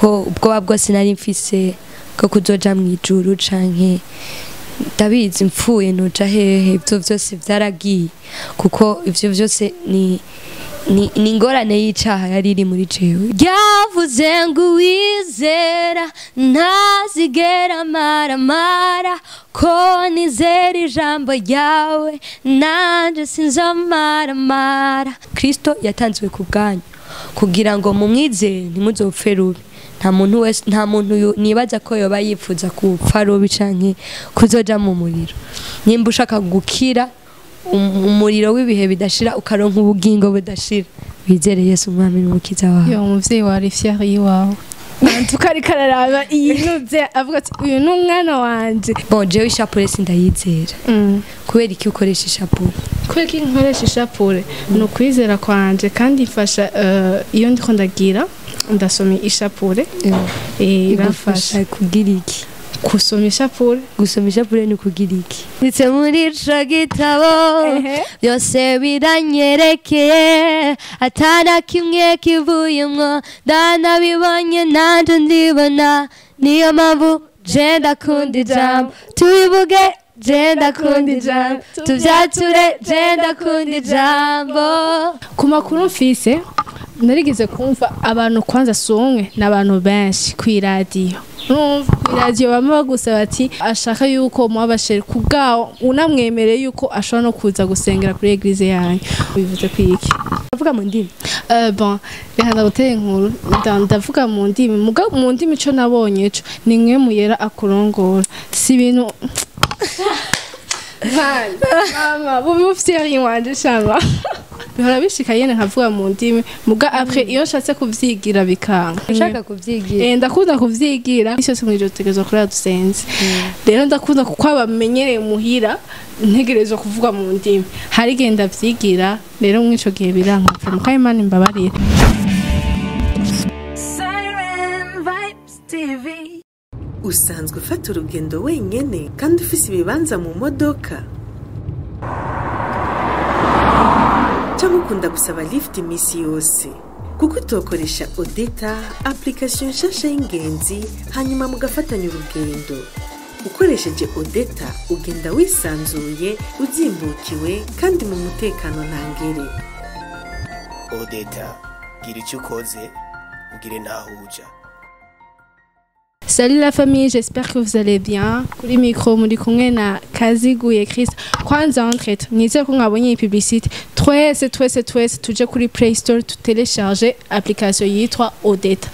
Ko ubwoba bwose nari mfise ko kuzoja mw'ijuru canke ndabizi mfuye noja hehe, ivyo vyose vyaragiye, kuko ivyo vyose ni ingorane y'icaha yari iri muri jewe. Ryavuze ngo uwizera ntazigera amaramara, ko nizera ijambo ryawe nanje sinzomaramara. Kristo yatanzwe ku bwanyu kugira ngo mumwizere ntimuzopfe rubi. Nta muntu wese, nta muntu nibaza ko yoba yifuza kupfa rubi canke kuzoja mu muriro. Nimba ushaka gukira umuriro w'ibihe bidashira, ukaronka ubugingo budashira, wizere Yesu Umwami n'Umukiza wawe. Yo, umuvyeyi wari fier yiwawe tukariko araraba iyi nuze avuga ati: "Uyu ni umwana wanje." Bon, jewe ishapure sindayizera. Kubera iki ukoresha ishapure? Kubera ko nkoresha ishapure ni ukwizera kwanje, kandi ifasha iyo ndiko ndagira ndasoma ishapure, iramfasha. Igufasha kugira iki? Gusoma ishapure. Gusoma ishapure ni kugira iki? Ndetse muri ico gitabo byose biranyerekeye, atana kimwe kivuyemwo, ndanabibonye nanje ndibona. Niyo mpamvu je ndakunda ijambo, tubivuge, je ndakunda ijambo, tuvyature, je ndakunda ijambo. Ku makuru mfise, narigeze kumva abantu, kwanza si umwe, ni abantu benshi kw'iradiyo. Urumva, kw'iradiyo bamwe bagusaba ati ashaka yuko muba chéri kubwawo, unamwemereye yuko ashobora no kuza gusengera kuri église yanyu. Bivuze kwiki? Avuga mu ndimi. Bon, reka ndagutera inkuru. Ndavuga mu ndimi, muga mu ndimi ico nabonye ico ni mwe muyera akurongora, si ibintu. Man, mama bube ufite wanje shama bihora bishika nyene nkavuga mu ndimi, muga après iyo nshatse kuvyigira bikanga. Ushaka kuvyigira? Ndakunda kuvyigira. Isi yose mw'ijoro dutegerezwa kurara dusenze. Rero ndakunda kuko abamenyereye muhira ntegerezwa kuvuga mu ndimi. Hari igihe ndavyigira, rero mw'ico gihe biranka. Mukaye, Imana imbabarire. Siren Vibes TV. Usanzwe ufata urugendo wenyene kandi ufise ibibanza mu modoka, cyangwa ukunda gusaba lift iminsi yose? Kuko utokoresha Odeta, application nshasha y'ingenzi, hanyuma mugafatanya urugendo. Ukoresheje Odeta ugenda wisanzuye, uzimbukiwe kandi mu mutekano ntangere. Odeta, gira icyo ukoze ugire n'aho uja. Salut la famille, j'espère que vous allez bien. Kuri micro muri kumwe na Kaziguye Chris. Kwanza entre nizere ko mwabonye iyi publicité. Twese twese twese tuje kuri Play Store tutélécharger application yitwa Odeta.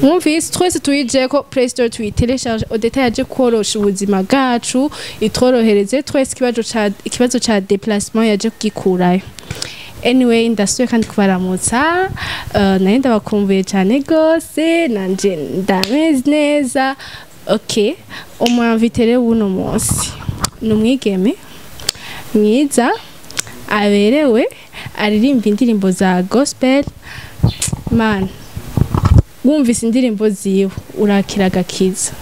Mwumvise, twese tuyijeko Play Store tuyitélécharge. Odeta yaje korosha ubuzima bwacu, itworohereze twese. Ikibazo ca déplacement yaje kugikurayo. Anyway, ndasubiye kandi kubaramutsa. Nayo ndabakumbuye cyane gose, nanje ndameze neza. Okay, umu invité rero w'uno munsi ni umwigeme mwiza, aberewe, aririmba indirimbo za gospel. Man, wumvise indirimbo ziwe urakira agakiza.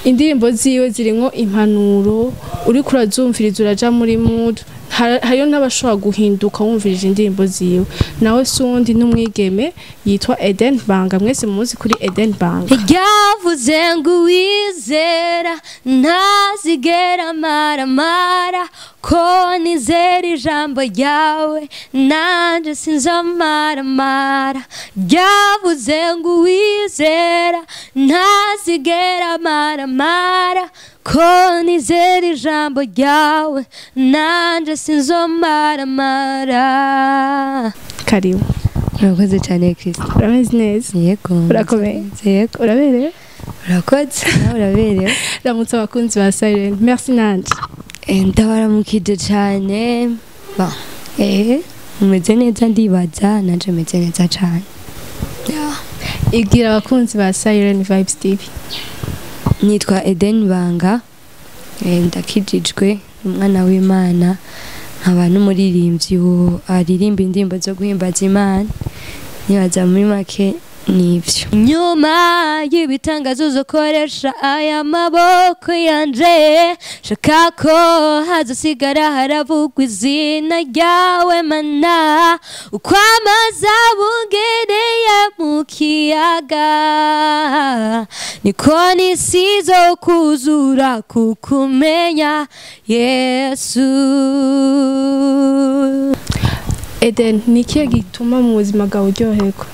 Indirimbo ziwe zirimwo impanuro, uriko urazumviriza uraja muri mood. Hariyo n'abashobora guhinduka wumvirije indirimbo ziwe. Nawe si uwundi, n'umwigeme yitwa Eden Banga. Mwese muzi kuri Eden Banga. Ryavuze ngo uwizera ntazigera amaramara, ko nizera ijambo ryawe nanje sinzomaramara. Ryavuze ngo uwizera ntazigera amaramara, ko nizera ijambo ryawe nanje sinzomaramara. Karibu. Urakoze cyane, Kristo. Urameze neza? Yego. Urakomeye? Yego. Uraberewe? Urakoze, nawe uraberewe. Ramutse abakunzi ba Siren Merci nanje. Ndabaramukije cyane. Bon, mumeze neza ndibaza, nanje meze neza cyane. Yeah. Ibwira abakunzi ba Siren Vibes TV. Nitwa Eden Banga, ndakijijwe, umwana w'Imana, nkaba n'umuririmbyi aririmba indirimbo zo guhimbaza Imana. Nibaza muri make Nivyo nyuma y'ibitangazo uzokoresha aya maboko yanje, shaka ko hazosigara haravugwa izina ryawe mana, uko amazi abungereye mu kiyaga niko n'isi izokuzura kukumenya Yesu. Eden, ni ikihe gituma mu buzima bwawe uryoherwa?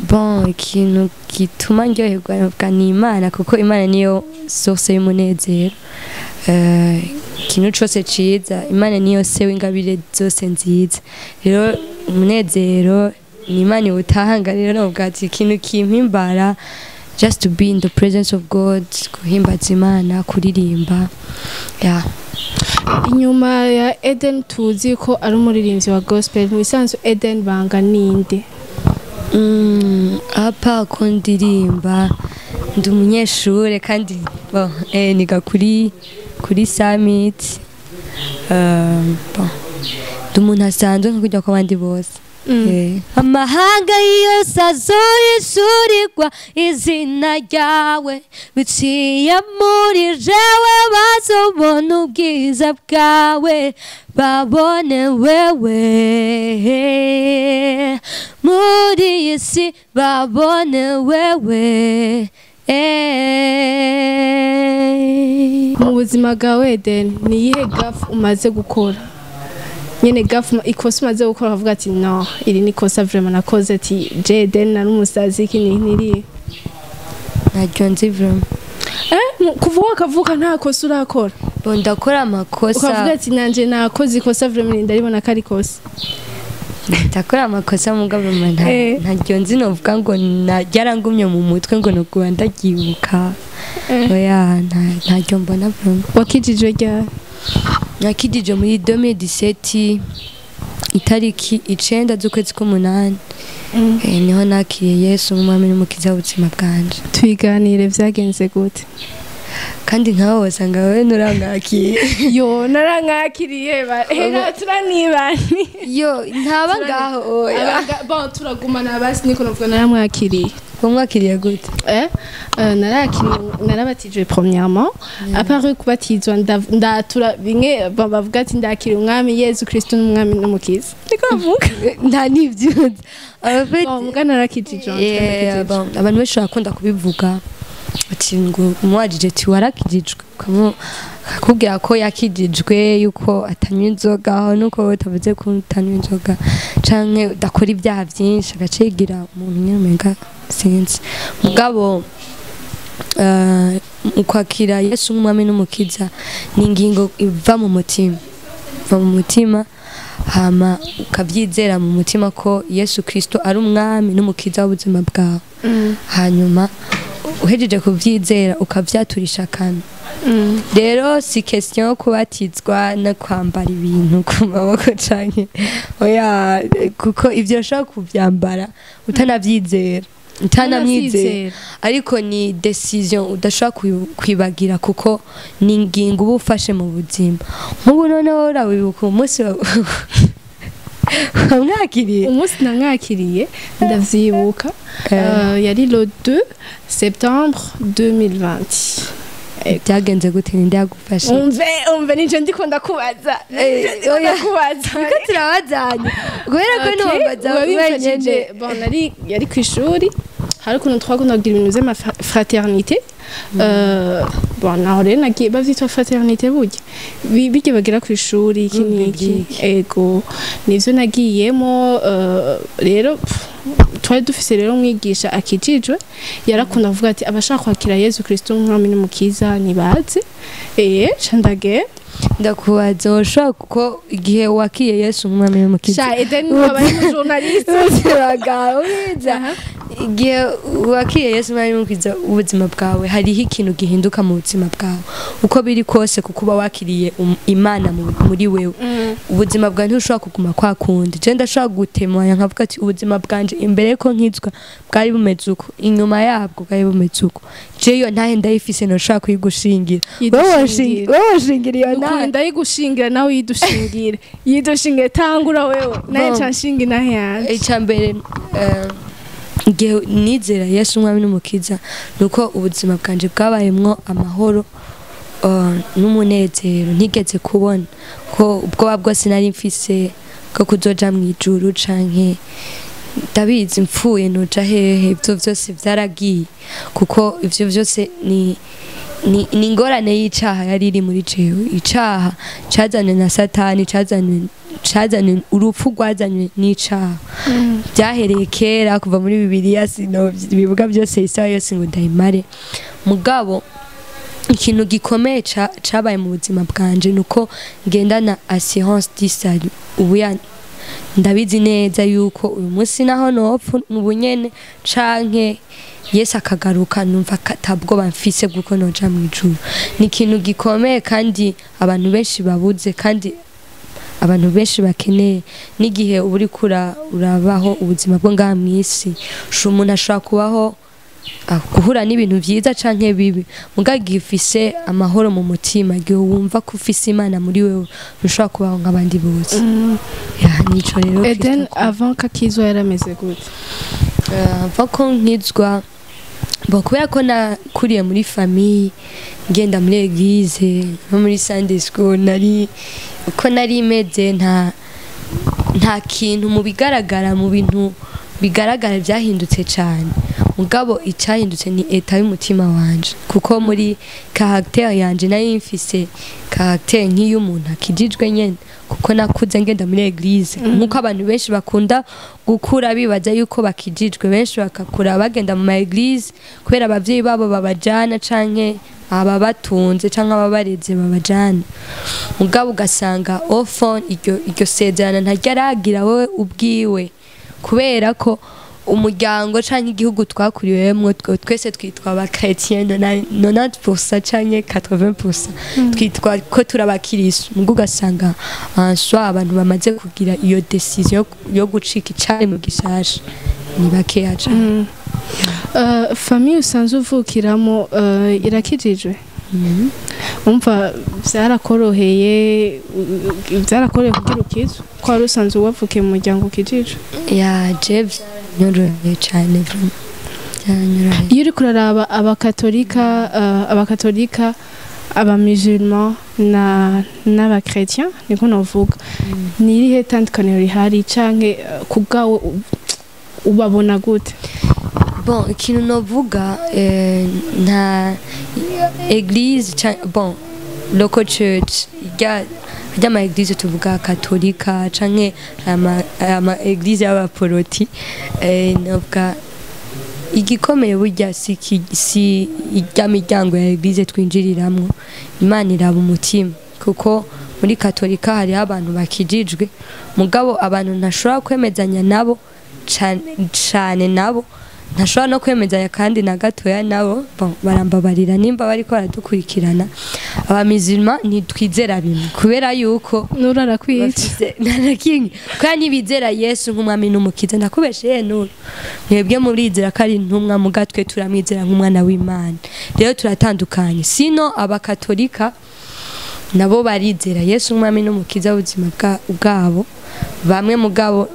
Bon, ikintu gituma ndyoherwa navuga ni Imana, kuko Imana niyo source y'umunezero. Ikintu cose ciza, Imana niyo se w'ingabire zose nziza. Rero umunezero ni Imana iwutanga. Rero navuga ati ikintu kimpimbara, just to be in the presence of God, guhimbaza Imana, kuririmba. Yeah. Inyuma ya Eden tuzi ko ari umuririmbyi wa gospel, mu bisanzwe Eden Banga ninde? Apa ko ndirimba, ndi umunyeshure kandi bon, niga kuri Summit. Bon, ndi umuntu asanzwe nka kurya kw'abandi bose. Amahanga yose azoyishurirwa izina ryawe, biciye muri jewe bazobona ubwiza bwawe, babone wewe muri iyi si, babone wewe. Mu buzima bwawe Eden, ni iyihe gaffe umaze gukora? Nyene gaffe, ikosa umaze gukora ukavuga ati no, iri ni ikosa vraiment nakoze, ati je Eden nari umusazi, iki ni niri? Ntaryo nzi vraiment. Kuva wakavuka nta kosa urakora? Bon, ndakora amakosa. Ukavuga ati nanje nakoze ikosa vraiment, ndaribona ko ari ikosa. Ndakora amakosa mugabo ntaryo nzi novuga ngo ryarangumye mu mutwe ngo nokuba ndabyibuka. Oya, ntaryo mbona vraiment. Wakijijwe ryari? Nakijijwe muri 2017 itariki 9 z'ukwezi k'umunani. Niho nakiriye Yesu nk'umwami n'umukiza w'ubuzima bwanje. Twiganire, vyagenze gute? Kandi nkawe wasanga wewe nturamwakiriye. Yo, narankakiriye ba hera turanibani. Yo, ntaba ngaho oya. Bon, turagumana basi, niko navuga naramwakiriye. Wamwakiriye gute? Narakiriye, narabatijwe premièrement. À part kubatizwa, ndatura bimwe bavuga ati ndakira umwami Yesu Kristo n'umwami n'umukiza, niko bavuga. Nta n'ivyo nzi. En fait, Bon, muga narakijijwe. Bon, abantu benshi barakunda kubivuga ati ngo umwajije ati warakijijwe, akakubwira ko yakijijwe yuko atanywa inzoga, aho nuko utavuze ko utanywa inzoga canke udakora ibyaha byinshi, agaca yigira umuntu nyene umenga sinzi. Mugabo mu kwakira Yesu nk'umwami n'umukiza ni ingingo iva mu mutima, iva mu mutima, hama ukabyizera mu mutima ko Yesu Kristo ari umwami n'umukiza w'ubuzima bwawe. Hanyuma uhejeje kuvyizera ukavyaturisha akanwa. Rero si question yo kubatizwa no kwambara ibintu ku maboko canke oya, kuko ivyo ushobora kuvyambara utanavyizera, utanamwizera, ariko ni decision udashobora kwibagira, kuko ni ingingo uba ufashe mu buzima. Nk'ubu noneho urawibuka umunsi wamwakiriye? Umunsi namwakiriye ndavyibuka. Yari le 2 septembre 2020. Byagenze gute? Ninde yagufashe? Umve, umve, nije ndiko ndakubaza. Oya. Ndakubaza. Niko turabazanye kubera ko ntiwambaza wenyene. Bon, nari yari ku ishuri, hari ukuntu twakunda kugira ibintu vy'ama fraternité. Bon, naho rero nagiye bavyitwa fraternité burya birya bagira ku ishuri, iki n'iki. Ego, nivyo nagiyemo. Rero twari dufise rero umwigisha akijijwe, yarakunda kuvuga ati abashaka kwakira Yesu Kristo nk'umwami n'umukiza nibaze. Ca ndagenda. Ndakubaza, woshobora kuko igihe wakiye Yesu nk'umwami n'umukiza Sha Eden wabaye umujournaliste. Ubuzima bwawe ubwiza, igihe wakiye Yesu nk'umwami n'umukiza ubuzima bwawe, hariho ikintu gihinduka mu buzima bwawe uko biri kose, kuko uba wakiriye Imana muri wewe. Ubuzima bwawe ntushobora kuguma kwa kundi. Je ndashobora gutemanya nkavuga ati ubuzima bwanje imbere ko nkizwa bwari bumeze uko, inyuma yabwo bwari bumeze uko. Je iyo ntahe ndayifise ntushobora kuyigushingira. Wowe washingira iyo Ukuri ntahe? Ndayigushingira, nawe yidushingira, yidushingira. Tangura wewe naye. Bon. Ca nshinga inahe yanje. Icya mbere, Igihe nizera Yesu umwami n'umukiza, nuko ubuzima bwanje bwabayemwo amahoro n'umunezero ntigeze kubona, ko ubwoba bwose nari mfise bwo kuzoja mu ijuru canke ndabizi mpfuye noja hehe, ivyo vyose vyaragiye, kuko ivyo vyose ni ingorane y'icaha yari iri muri jewe. Icaha cazanywe na Satani, cazanywe urupfu rwazanywe n'icaha. Byahereye kera kuva muri Bibiliya, sino bivuga byose isaha yose ngo ndayimare. Mugabo ikintu gikomeye cabaye mu buzima bwanje nuko ngendana assurance du salut. Ubu ya ndabizi neza yuko uyu munsi naho nopfa ubu nyene canke Yesu akagaruka, numva atabwoba mfise bw'uko noja mu ijuru. Ni ikintu gikomeye kandi abantu benshi babuze, kandi abantu benshi bakeneye. N'igihe uba uriko urabaho ubuzima bwo ngaha mw'isi, umuntu ashobora kubaho guhura n'ibintu vyiza canke bibi, muga igihe ufise amahoro mu mutima, igihe wumva ko ufise Imana muri wewe, ntushobora kubaho nk'abandi bose. Ya, nico rero. Eden Christophe. Avant kakizwa yarameze gute? Mva ko nkizwa, bon, kubera ko nakuriye muri famille ngenda muri église no muri Sunday school, nari uko nari meze, nta kintu mu bigaragara, mu bintu bigaragara byahindutse cyane. Mugabo icyahindutse ni état y'umutima wanje, kuko muri caractère yanje nari mfise caractère nk'iy'umuntu akijijwe nyene, kuko nakuze ngenda muri église, nk'uko abantu benshi bakunda gukura bibaza yuko bakijijwe. Benshi bakakura bagenda mu ma église kubera abavyeyi babo babajana, canke ababatunze canke ababareze babajana. Mugabo ugasanga au fond iryo sezerano ntaryo aragira wowe ubwiwe, kubera ko umuryango canke igihugu twakuriwemwo twese twitwa aba chrétien, 90% canke 80% twitwa ko turi abakirisu. Mugo ugasanga en soi abantu bamaze kugira iyo décision yo gucika icari mu gishasha ni bakeya cane. Famille usanzwe uvukiramo irakijijwe? Umva vyarakoroheye kugira ukizwe, ko wari usanzwe wavukiye mu muryango ukijijwe? Ya, je vyaranyoroheye cane, vraiment byaranyoroheye. Iyo uriko uraraba abakatolika, abamusulman na n'aba chrétien, niko novuga, ni irihe tandukaniro rihari, canke ku bwawe ubabona gute? Bon, ikintu novuga, nta église bon, local church ry'ama église tuvuga katolika canke ama église y'abaporoti, novuga igikomeye burya si irya miryango ya église twinjiriramwo. Imana iraba umutima, kuko muri katolika hariho abantu bakijijwe, mugabo abantu ntashobora kwemezanya nabo cane nabo ntashobora no kwemezanya kandi na gatoya nabo. Bon, barambabarira nimba bariko baradukurikirana. Abamizilma ntitwizera bimwe, kubera yuko Nura arakwica. Bafise nta na kimwe, kubera ntibizera Yesu nk'umwami n'umukiza. Ndakubeshe Nuru? Mwebwe murizera ko ari intumwa, muga twe turamwizera nk'umwana w'Imana. Rero turatandukanye. Sino abakatolika nabo barizera Yesu nk'umwami n'umukiza w'ubuzima bwabo, bamwe mugabo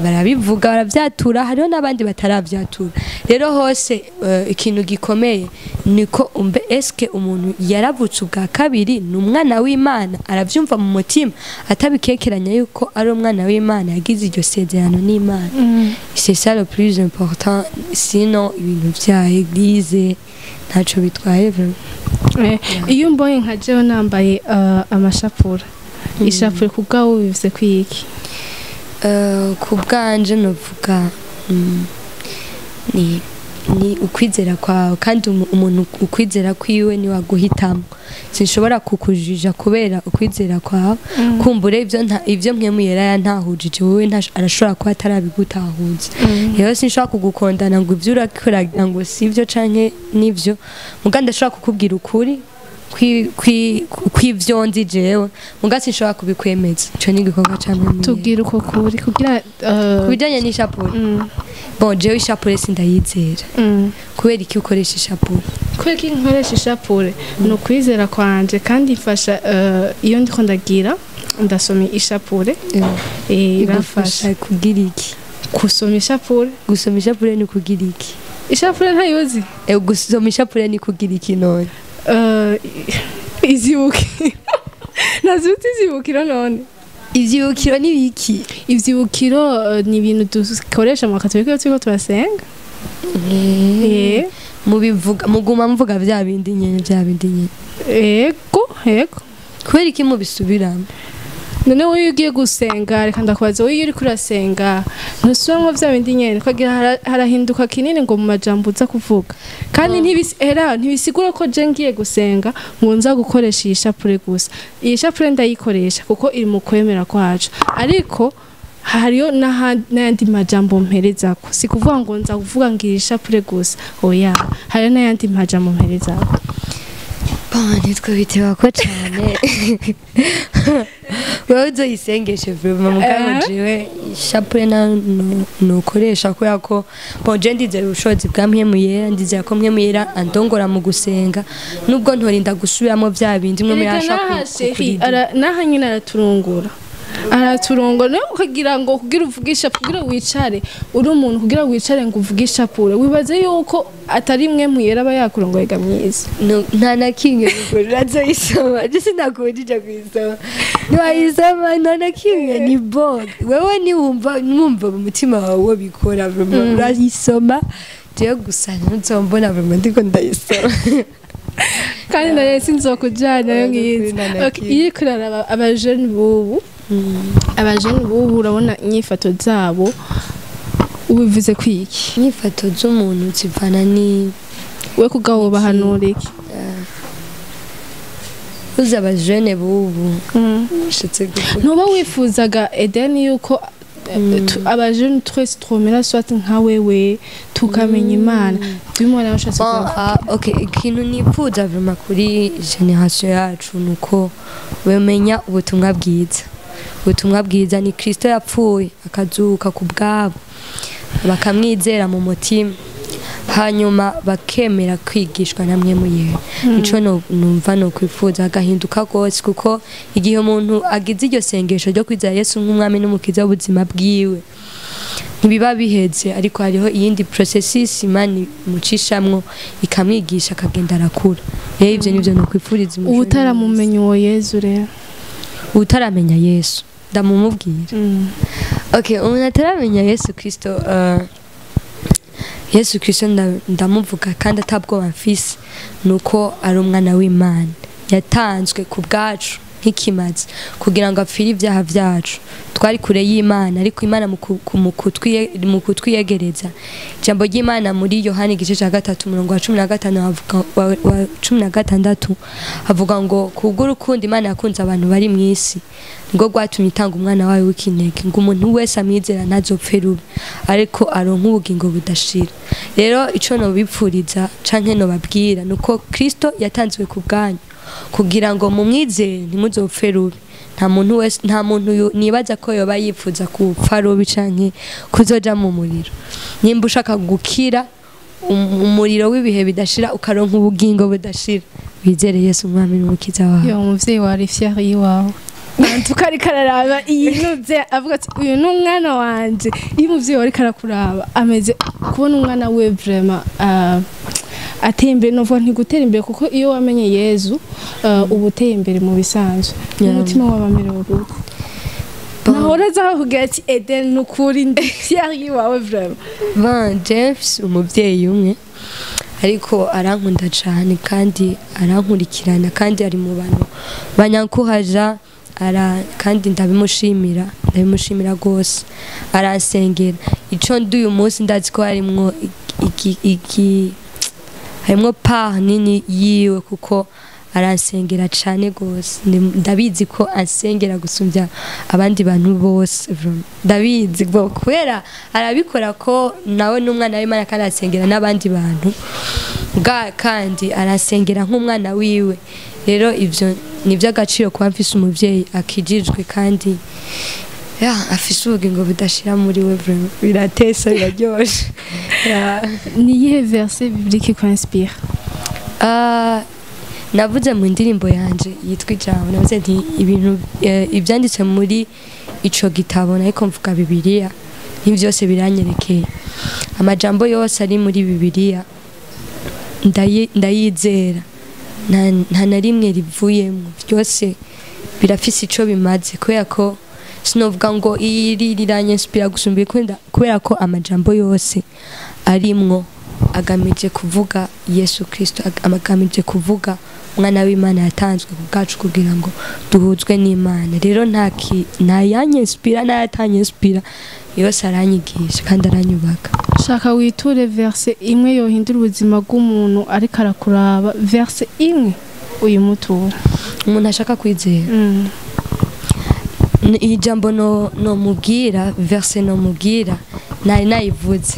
barabivuga, baravyatura, hariho n'abandi bataravyatura. Rero hose ikintu gikomeye niko umbe eske umuntu yaravutse ubwa kabiri, ni umwana w'Imana, aravyumva mu mutima atabikekeranya yuko ari umwana w'Imana, yagize iryo sezerano n'Imana. C'est ça le plus important. Sinon ibintu vya église ntaco bitwaye vraiment. Iyo mbonye nka jewe nambaye amashapura, ishapure ku bwawe bivuze kwiki? Ku bwanje novuga ni ukwizera kwawe, kandi umuntu ukwizera kwiwe ni waguhitamo. Sinshobora kukujija kubera ukwizera kwawe. Kumbure ivyo ivyo mpwemu yera yantahujije wowe arashobora kuba atarabigutahuza. Rero sinshobora kugukondana ngo ivyo urakora ngo sivyo canke nivyo, muga ndashobora kukubwira ukuri kw'ivyo nzi jewe, muga sinshobora kubikwemeza. Ico ni igikorwa ca mpwemu yera. Tubwire uko kuri kugira Ku bijanye n'ishapure, bon, jewe ishapure sindayizera. Kubera iki ukoresha ishapure? Kubera ko nkoresha ishapure ni ukwizera kwanje, kandi ifasha iyo ndiko ndagira ndasoma ishapure, iramfasha. Igufasha kugira iki? Gusoma ishapure. Gusoma ishapure ni kugira iki? Ishapure ntayozi. Gusoma ishapure ni kugira iki none? Izibukiro. Nazuti izibukiro none. Ivyibukiro ni biki? Ivyibukiro ni ibintu dukoresha mu Katolika iyo turiko turasenga. Mubivuga muguma mvuga vya bindi nyene vya bindi nyene. Ego, ego. Kubera iki mubisubiramo? None wowe iyo ugiye gusenga, reka ndakubaza, wowe iyo uriko urasenga ntusubiramwo vya bindi nyene, ukagira harahinduka kinini ngo mu majambo uza kuvuga. Kandi ntibisigura ko je ngiye gusenga ngo nza gukoresha iyi shapure gusa. Iyi shapure ndayikoresha kuko iri mu kwemera kwacu, ariko hariyo n'ayandi majambo mperezako. Si kuvuga ngo nza kuvuga ngo iyi shapure gusa, oya, hariyo n'ayandi majambo mperezako. Nitwe bitebako cane. Wewe uzoyisengeshe vraiment, mugabo jewe ishapure nukoresha kubera ko bon je ndizera ubushobozi bwa Mpwemu Yera, ndizera ko Mpwemu Yera andongora mu gusenga, nubwo ntorinda gusubiramo vya bindi mwe muyashaka. Naha nyine araturungura, araturongora nawe ukagira ngo kugira uvugisha, kugira wicare uri umuntu, kugira wicare ngo uvuge ishapure, wibaze yuko atari mwe muyera aba yakurongoye ga mwiza. Nta na kimwe urazoyisoma, je sinakubujije kuyisoma, ntiwayisoma nta na kimwe, ni bon wewe niwumva mwumva mu mutima wawe bikora urayisoma. Jewe gusa ntuzombona vraiment ndiko ndayisoma. Kandi nayo sinzokujana yo ngizi. Iyo kuraraba abajene bubu, abajene bubu urabona inyifato zabo, ubivuze kwiki? Inyifato z'umuntu zivana ni we kugaho bahanura iki? Uzi abajene bubu ushitse gukuba. Ntuba wifuzaga Eden yuko abajene twese twomera soit nka wewe tukamenya Imana? Tumubona ushatse kuvuga. Okay, ikintu nifuza vraiment kuri generation yacu nuko bamenya ubutumwa bwiza. Ubutumwa bwiza ni Kristo yapfuye akazuka ku bwabo, bakamwizera mu mutima, hanyuma bakemera kwigishwa na Mpwemu Yera. Ico numva no kwifuza agahinduka gose, kuko igihe umuntu agize iryo sengesho ryo kwizera Yesu nk'umwami n'umukiza w'ubuzima bwiwe, ntibiba biheze, ariko hariho iyindi processus Imana imucishamwo ikamwigisha akagenda arakura. Rero ivyo nivyo nokwifuriza umuntu utaramumenya uwo Yesu. Rero utaramenya Yesu ndamumubwira. Okay, umuntu ataramenya Yesu Kristo, Yesu Kristo ndamuvuga kandi atabwoba mfise, nuko ari umwana w'Imana yatanzwe ku bwacu nk'ikimazi kugira ngo apfire ibyaha byacu. Twari kure y'Imana, ariko Imana mu kutwiyegereza. Ijambo ry'Imana muri Yohana igice cya 3 umurongo wa 15 havuga wa 16 havuga ngo kubw'urukundo Imana yakunze abantu bari mu isi nibwo rwatumye itanga umwana wayo w'ikinege, ngo umuntu wese amwizera ntazopfe rubi ariko aronke ubugingo budashira. Rero ico nobipfuriza canke nobabwira nuko Kristo yatanzwe ku bwanyu kugira ngo mumwizere ntimuzopfe rubi. Nta muntu wese, nta muntu nibaza ko yoba yifuza kupfa rubi canke kuzoja mu muriro. Nimba ushaka gukira umuriro w'ibihe bidashira ukaronka ubugingo budashira, wizere Yesu umwami n'umukiza wawe. Yo umuvyeyi wari fier yiwawe. Tuko ariko araraba iyi ntuze avuga ati uyu ni umwana wanje. Iyo umuvyeyi wari karakuraba ameze kubona umwana we vraiment ateye imbere, novuga ntigutera imbere, kuko iyo wamenye Yezu uba uteye imbere mu bisanzwe, umutima wawe amerewe gute? Nahora aza kugira ati Eden nukuri ndi fier yiwawe vraiment. Bon, James umuvyeyi umwe ariko arankunda cyane kandi arankurikirana kandi ari mu bantu banyankuhaja, kandi ndabimushimira, ndabimushimira gose. Aransengera. Ico ndi uyu munsi ndazi ko harimwo iki harimwo part nini yiwe, kuko aransengera cyane gose. Ndabizi ko ansengera gusumbya abandi bantu bose, ndabizi kubera arabikora ko nawe n'umwana w'Imana kandi arasengera n'abandi bantu bwa, kandi arasengera nk'umwana wiwe. Rero ivyo ni iby'agaciro kuba mfise umuvyeyi akijijwe kandi ya afise ubugingo budashira muri we, biratesa biraryoshe. Ni iyihe verset biblique qui inspire? Navuze mu ndirimbo yanje yitwa Ijambo, navuze nti ibintu ibyanditse muri ico gitabo, nariko mvuga Bibiliya, Ni byose biranyerekeye. Amajambo yose ari muri Bibiliya ndayizera, nta na rimwe rivuyemo, byose birafise ico bimaze, kubera ko sinovuga ngo iri riranyinspira gusumba ikunda, kubera ko amajambo yose arimwo agamije kuvuga Yesu Kristo, agamije kuvuga umwana w'Imana yatanzwe ku bwacu kugira ngo duhuzwe n'Imana. Rero nta yanyinspira n'ayatanyinspira, yose aranyigisha kandi aranyubaka. Shaka witure verse imwe yohindura ubuzima bw'umuntu ariko arakuraba, verse imwe uyimutura. Umuntu ashaka kwizera. Ijambo no mubwira, verse no mubwira, nari nayivuze.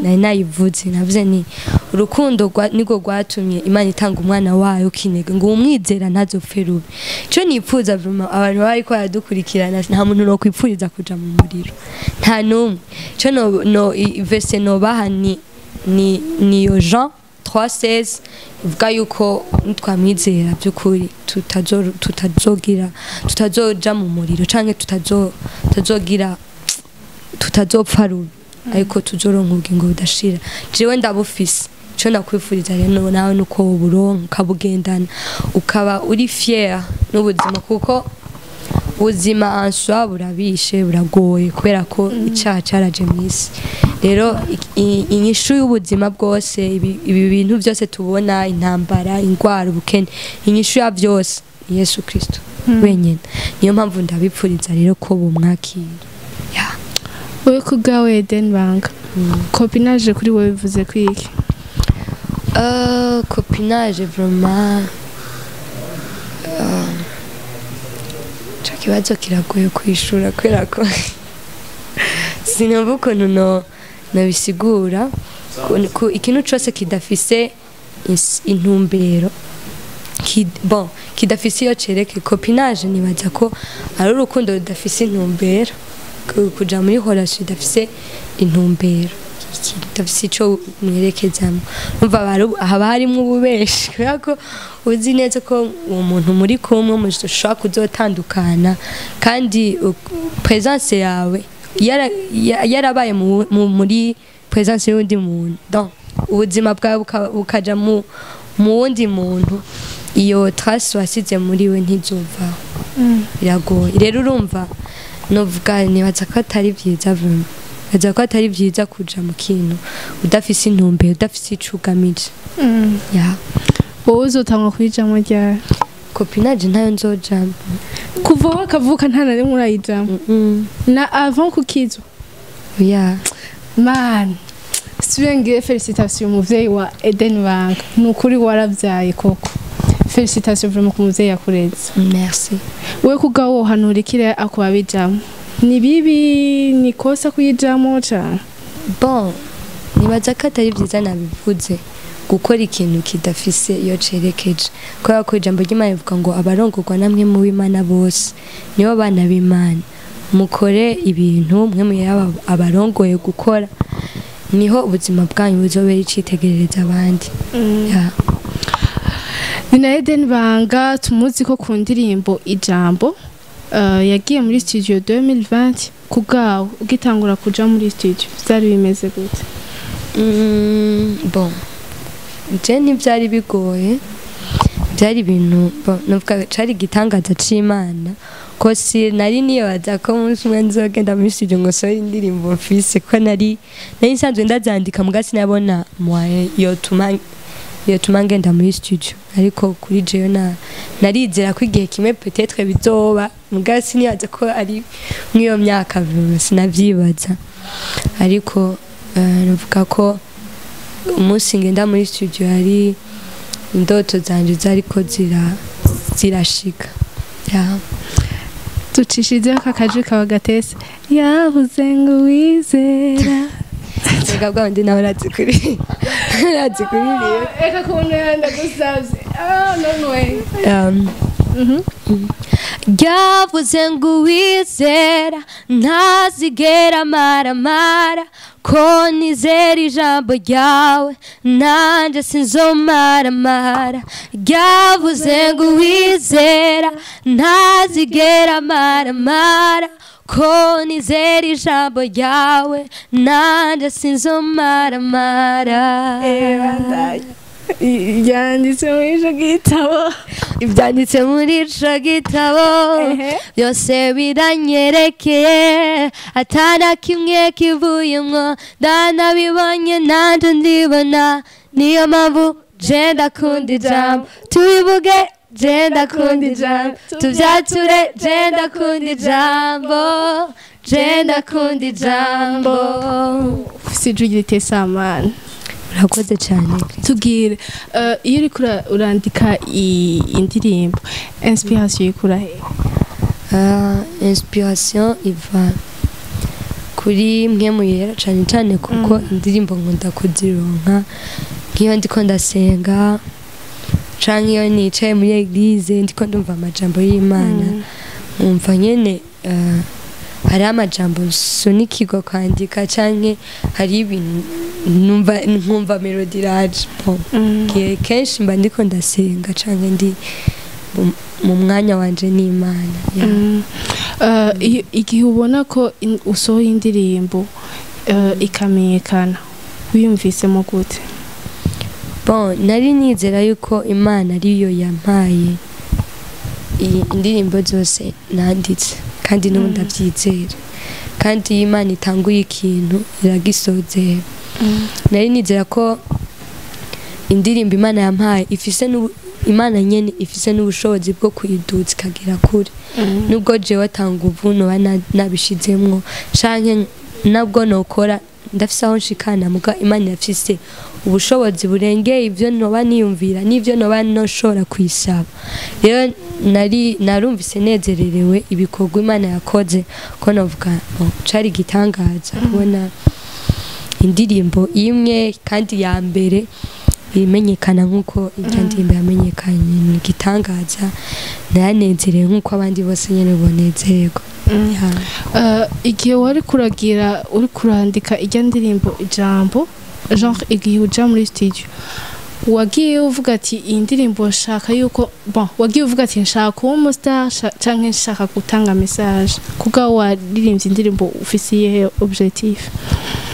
Nari nayivuze, navuze ni urukundo nirwo rwatumye Imana itanga umwana wayo kinege ngo umwizera ntazopfe rubi. Ico nipfuza vraiment abantu bariko baradukurikirana, nta muntu no kwipfuriza kuja mu muriro, nta numwe. Ico no verse no baha ni yo Jean 3:16 ivuga yuko nitwamwizera by'ukuri tutazogira tutazoja mu muriro canke tutazogira tutazopfa rubi, ariko tuzoronka ubugingo budashira. Jewe ndabufise. Ico nakwifuriza rero nawe nuko woburonka ukabugendana, ukaba uri fier n'ubuzima, kuko ubuzima en soi burabishe, buragoye, kubera ko icaha caraje mw'isi. Rero inyishu y'ubuzima bwose, ibi bintu byose tubona, intambara, ingwara, ubukene, inyishu ya byose ni Yesu Kristo wenyine. Niyo mpamvu ndabipfuriza rero ko bumwakira. Wowe ku bwawe Eden Banga, copinage kuri wowe bivuze kwiki? Copinage vraiment, ico kibazo kiragoye kwishura, kubera ko sinumva ukuntu nobisigura. Ikintu cose kidafise intumbero, bon, kidafise iyo cereke. Copinage nibaza ko ari urukundo rudafise intumbero, kuja muri relation idafise intumbero, kidafise ico mwerekezamo. Umva haba harimwo ububeshi, kubera ko uzi neza ko uwo muntu muri kumwe mushobora kuzotandukana, kandi presence yawe yarabaye muri presence y'undi muntu, donc ubuzima bwawe bukaja mu wundi muntu, iyo trace wasize muri we ntizovaho. Biragoye rero. Urumva novuga nibaza ko atari vyiza vraiment, nibaza ko atari vyiza kuja mu kintu udafise intumbero, udafise ico ugamije. Wowe uzotangwa kuyijamwo ryari? Copinage ntayo nzojamwo. Kuva wakavuka nta na rimwe urayijamwo? Na avant kukizwa? Oya. Man, subiye ngire félicitation umuvyeyi wa Eden Banga, ni ukuri waravyaye koko. Félicitation vraiment ku muvyeyi yakureze. Merci. Wewe kubwawe wohanura ikire akubabijamwo? Ni bibi, ni kosa kuyijamwo cane? Bon, nibaza ko atari vyiza, nabivuze, gukora ikintu kidafise iyo cerekeje, kubera ko ijambo ry'Imana rivuga ngo abarongorwa namwe mu b'Imana bose nibo bana b'Imana. Mukore ibintu mwe muyaba abarongoye gukora, niho ubuzima bwanyu buzobera icitegerereza abandi. Ni na Eden Banga tumuzi ko ku ndirimbo Ijambo, yagiye muri studio 2020. Ku bwawe ugitangura kuja muri studio vyari bimeze gute? Bon, je ntivyari bigoye, byari ibintu, bon, novuga cari igitangaza c'Imana, ko si nari nibaza ko umunsi umwe nzogenda muri studio ngo nsohore indirimbo mfise, ko nari nsanzwe ndazandika, muga sinabona moyen yotuma ngenda muri studio. Ariko kuri jewe narizera ko igihe kimwe peut-être bizoba, muga sinibaza ko ari mw'iyo myaka, sinavyibaza. Ariko novuga ko umunsi ngenda muri studio hari indoto zanje zariko zirashika. Ducishizeho akajwi kawe gatese, yavuze ngo wizera. Reka bwa wundi nawe urazikuriye. Reka kuntu ndagusavye. No way. Yavuze ngo uwizera ntazigera amaramara, ko nizera ijambo ryawe nanjye sinzomaramara. Yavuze ngo uwizera ntazigera amaramara, Ko nizera ijambo ryawe, nanje sinzomaramara. Yanditse muri ico gitabo. Ibyanditse muri ico gitabo byose biranyerekeye, atana kimwe kivuyemwo, ndanabibonye nanje ndibona. Niyo mpamvu je ndakunda ijambo, tubivuge, je ndakunda ijambo, tubyature, je ndakunda ijambo, je ndakunda ijambo. Ufise ijwi ritesa, man. Urakoze cyane. Tubwire, iyo uriko urandika indirimbo, inspiration ikura he? Inspiration iva kuri mwe muyera cyane cyane, kuko indirimbo nkunda kuzironka nk'iyo ndiko ndasenga canke iyo nicaye muri église, ndiko ndumva amajambo y'Imana, nkumva nyene hariho amajambo nsunikirwa kwandika, canke hari ibintu numva nkumva mélodie iraje. Bon, kenshi mba ndiko ndasenga canke ndi mu mwanya wanje n'Imana, yeah. Igihe ubona ko usohoye indirimbo ikamenyekana, wiyumvisemo gute? Bon, nari nizera yuko Imana ariyo yampaye iyi indirimbo zose nanditse, kandi n'ubu ndabyizera. Kandi iyo Imana itanguye ikintu iragisozera. Nari nizera ko indirimbo Imana yampaye ifise Imana nyene ifise n'ubushobozi bwo kuyiduza ikagera kure, nubwo jewe atanga ubu noba nabishizemwo canke nabwo nokora ndafise aho nshikana, muga Imana irafise ubushobozi burengeye ivyo noba niyumvira n'ivyo noba noshobora kuyisaba. Rero nari narumvise nezererewe ibikorwa Imana yakoze, ko novuga, bon, cari igitangaza kubona indirimbo imwe kandi ya mbere imenyekana nk'uko irya ndirimbo yamenyekanye. Ni igitangaza, naranezerewe nk'uko abandi bose nyene bonezerwa. Yeah. Igihe wari kuragira, uri kurandika ijya ndirimbo ijambo, genre igihe uja muri studio, wagiye uvuga ati iyi ndirimbo nshaka yuko, bon, wagiye uvuga ati nshaka kuba umustar canke nshaka gutanga message? Kuga waririmbye indirimbo ufise iyihe objectif?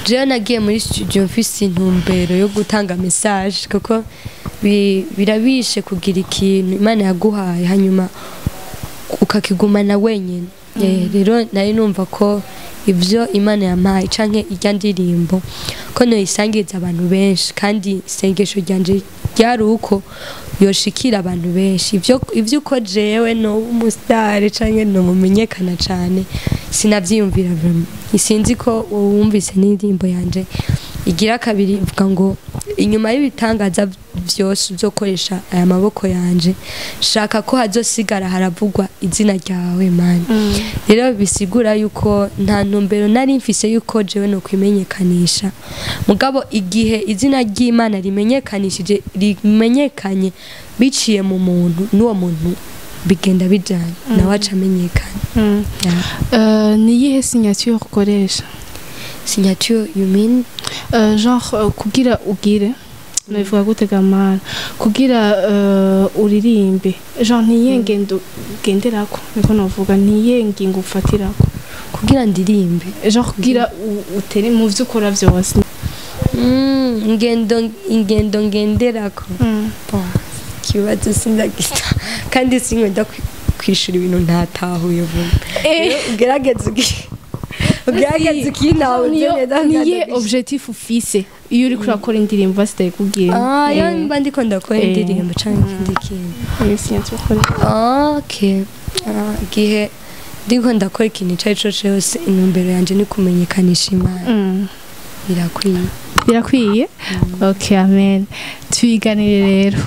Jewe nagiye muri studio mfise intumbero yo gutanga message, kuko birabishe kugira ikintu Imana yaguhaye hanyuma ukakigumana wenyine. Rero nari numva ko ivyo Imana yampaye canke irya ndirimbo ko noyisangiza abantu benshi, kandi isengesho ryanje ryari uko yoshikira abantu benshi. Ivyo uko jewe no umusitari canke no mumenyekana cane sinavyiyumvira vraiment. Sinzi ko wumvise n'indirimbo yanje igira kabiri ivuga ngo inyuma y'ibitangaza vyose uzokoresha aya maboko yanje, shaka ko hazosigara haravugwa izina ryawe, Mana. Rero bisigura yuko nta ntumbero nari mfise yuko jewe no kwimenyekanisha, mugabo igihe izina ry'Imana rimenyekanishije, rimenyekanye biciye mu muntu, n'uwo muntu bigenda bijanye nawe aca amenyekana. Yeah. Ni iyihe signature ukoresha? Signature, you mean? Genre kugira ugire, nabivuga gute gamana, kugira uririmbe, genre niyihe ngendo ugenderako, niko novuga, niyihe ngingo ufatirako? Kugira ndirimbe? Genre kugira utere mu vyo ukora vyose. Ingendo ngenderako? Bon, ikibazo sindagita, kandi sinkunda kwishura ibintu ntatahuye vuba. Rero ugerageze ukintahuze neza. Niye objectif ufise iyo uriko urakora indirimbo, basitaye kubwira? Ah, iyo mba ndiko ndakora indirimbo canke ikindi kintu? Iyo signature ukoresha. Okay. Ah, igihe ndiko ndakora ikintu ico arico cose, intumbero yanje ni kumenyekanisha Imana. Birakwiye. Birakwiye, okay, amen. Tuyiganire rero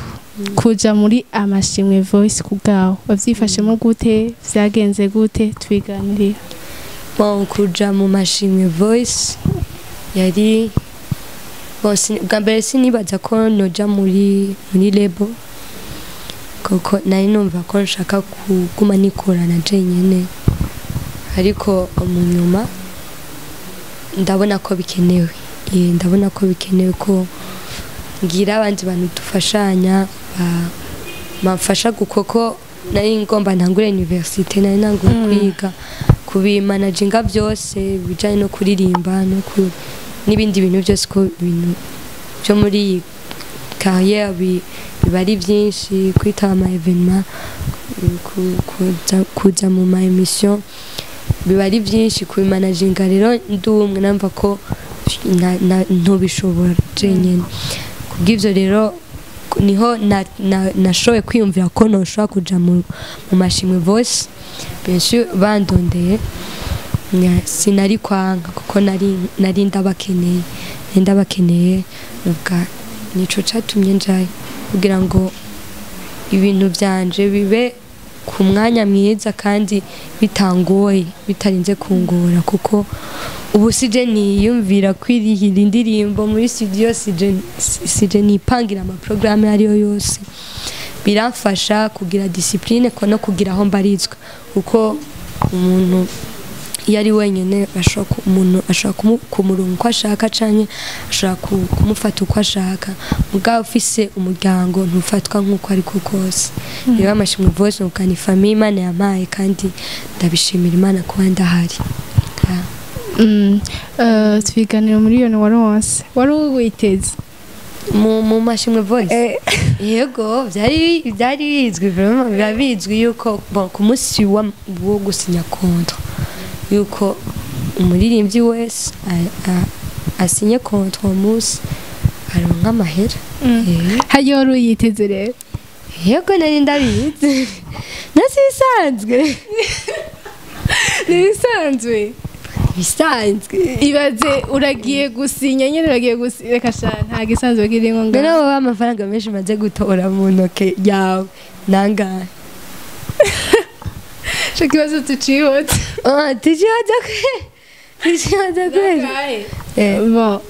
kuja muri Amashimwe Voice, ku bwawe wavyifashemo gute? Vyagenze gute? Tuyiganire. Bon, kuja mu Mashimwe Voice yari, bon, bwa mbere sinibaza ko noja muri label, kuko nari numva ko nshaka kuguma nikorana jenyene, ariko mu nyuma ndabona ko bikenewe. Ndabona ko bikenewe ko ngira abandi bantu dufashanya, bamfasha, kuko nari ngomba ntangure université, nari nanguye kwiga. Kubimanaginga byose bijanye no kuririmba no ku n'ibindi bintu byose, ko ibintu byo muri iyi carrière biba ari byinshi: kwitaba ama événement, kuza mu ma émission, biba ari byinshi kubimanaginga. Rero ndi umwe, namva ko ntobishobora jenyine. Kubw'ivyo rero niho nashoboye kwiyumvira ko noshobora kuja mu Mashimwe Voice. Bien sûr, bandondeye sinari kwanka, kuko nari ndabakeneye. Nuvuga nico catumye njayo, kugira ngo ibintu vyanje bibe ku mwanya mwiza kandi bitangoye, bitarinze kungora, kuko ubu sije niyumvira kwirihira indirimbo muri studio, sije nipangira amaprogrammes ariyo yose. Biramfasha kugira discipline ko no kugira aho mbarizwa, kuko umuntu iyo ari wenyine umuntu ashobora kumuronka uko ashaka canke ashobora kumufata uko ashaka. Mugabo ufise umuryango, ntufatwa nk'uko ariko kose. Rero Amashimwe Voice nuko ni famille Imana yampaye, kandi ndabishimira Imana kuba ndahari. Yeah. Tubiganiro miliyoni waronse, wari witeze? Mu Mashimwe Voice, yego, byari bizwi vraiment, biba bizwi yuko, bon, ku munsi wo gusinya contrat, yuko umuririmbyi wese asinye contrat uwo munsi aronka amahera. Hariyo wari uyiteze rero? Yego, nari ndabizi, nasi bisanzwe. Ni ibisanzwe? Bisanzwe. Ibaze uragiye gusinya nyine, uragiye gusinya, reka sha, nta gisanzwe kirimo. Mbere ngaho. wowe amafaranga menshi umaze gutora mu ntoke yawe nangahe? Ico kibazo tucihute. Ah, tucihoza kwe, tucihoza kweli. Bon.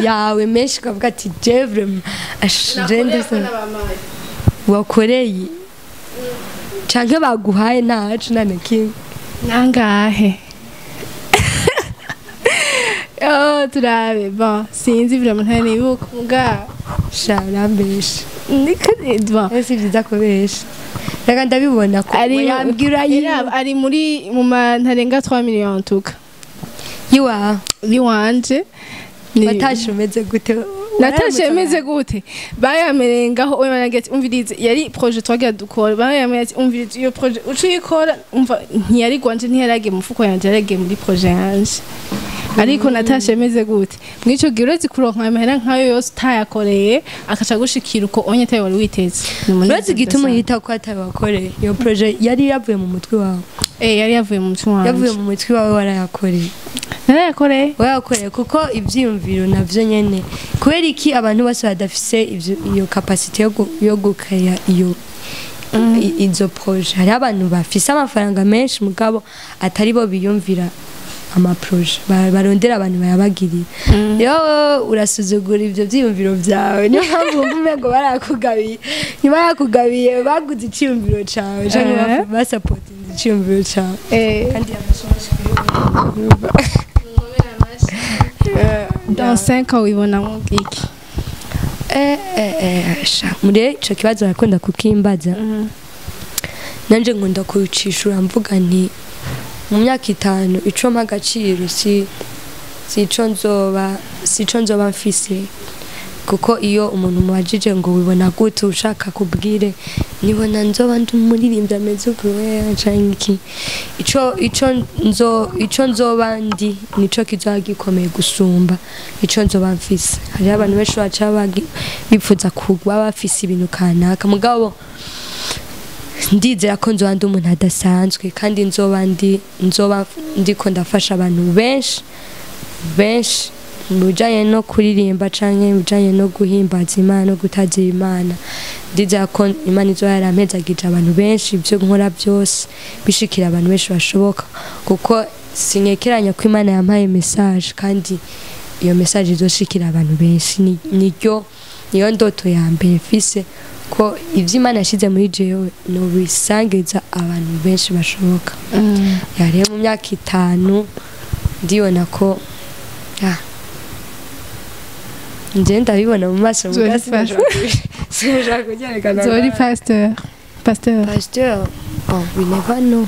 Yawe menshi ukavuga ati je vraiment je ndetse wakoreye canke baguhaye, ntacu nta na kimwe. Nangahe? Oh, turabe. Bon, sinzi vraiment, ntanibuka muga. Sha, urambesha. Niko bon. Ese vyiza kubesha? Reka, ndabibona ko Ari yambwira. Era ari muri mu ma ntarenga 3 millions en tout cas. Yiwa? Yiwanje. Watashe umeze gute? Natashe meze gute? Bayamerengaho we, baragira ati: "Umvirize, yari projet twagira dukora." Bayamenye ati: "Umvirize, iyo projet uco uyikora." Umva, ntiyari gwanje, ntiyaragiye mu mufuko yanje, yaragiye muri projet yanje. Ariko natashe meze gute mwico gihe? Uretse kuronka amahera nkayo yose utayakoreye, akaca gushikira uko onye atayo wari witeze. Ni umunezero Urazi igituma udasanzwe. yita ko atawakoreye? Iyo projet yari yavuye mu mutwe wawe? Eh, yari yavuye mu mutwe wanje. Yavuye mu mutwe wawe, warayakoreye? Narayakoreye. Warayakoreye, kuko ivyiyumviro navyo nyene. Kubera iki abantu bose badafise iyo capacité yo gukaya iyo izo projet? Hariho abantu bafise amafaranga menshi, mugabo atari bo biyumvira amaprojet, barondera abantu bayabagirira. Rero wowe urasuzugura ivyo vyiyumviro vyawe, niyo mpamvu wumva umengo barakugabiye. Ntibarakugabiye, baguze iciyumviro cawe canke basapotinze iciyumviro cawe. Kandi amashyi. Dans 5 ans wibona iki? Sha, muri ico kibazo barakunda kukimbaza, nanje nkunda kucishura mvuga nti mu myaka 5 ico mpa agaciro si ico nzoba mfise, kuko iyo umuntu mubajije ngo wibona gute, ushaka kubwire nibona nzoba ndi umuririmbyi ameze uku canke iki, ico nzoba ndi nico kizoba gikomeye gusumba ico nzoba mfise. Hariho abantu benshi baca bipfuza kuba bafise ibintu kanaka, mugabo ndizera ko nzoba ndi umuntu adasanzwe, kandi nzoba ndiko ndafasha abantu benshi benshi mu bijanye no kuririmba canke mu bijanye no guhimbaza Imana no gutazira Imana. Ndizera ko Imana izoba yarampezagije abantu benshi, ibyo nkora byose bishikira abantu benshi bashoboka, kuko sinkekeranya ko Imana yampaye message, kandi iyo message izoshikira abantu benshi. Niryo niyo ndoto ya mbere mfise, ko ivyo Imana yashize muri jewe nobisangiza abantu benshi bashoboka. Ya, rero mu myaka 5 ndibona ko, ya, nje ndabibona mu maso muga. Zori. Sinashobora kubyerekana. Zori pasteur, pasteur. Pasteur, oh, we never know.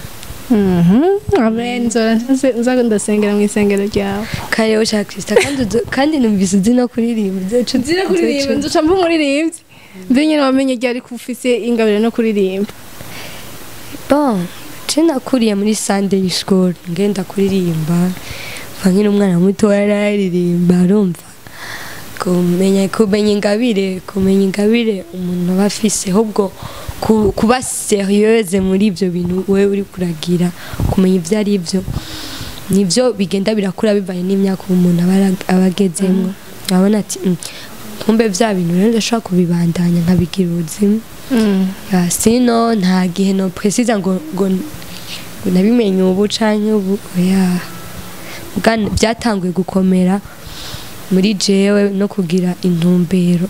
Amen. Nzora nza ndasengera mu isengero ryawe. Kare ushaka Krista, kandi kandi numvise uzi no kuririmba. Uzoca Nzira kuririmba, nzoca mba umuririmbyi. Mbe nyine wamenye ryari ko ufise ingabire no kuririmba? Bon, je nakuriye muri Sunday school ngenda kuririmba. Mva nkiri umwana muto yararirimba, arumva. Kumenya ingabire umuntu aba afise, ahubwo kuba sérieuse muri ibyo bintu wewe uri kuragira, kumenya ibyo ari byo, nibyo bigenda birakura bivanye n'imyaka umuntu aba agezemwo. Urabona ati: Kumbe bya bintu rero ndashobora kubibandanya nkabigira ubuzima." Ya, sino nta gihe no précisa ngo nabimenye ubu canke ubu, oya. Muga byatanguye gukomera muri jewe no kugira intumbero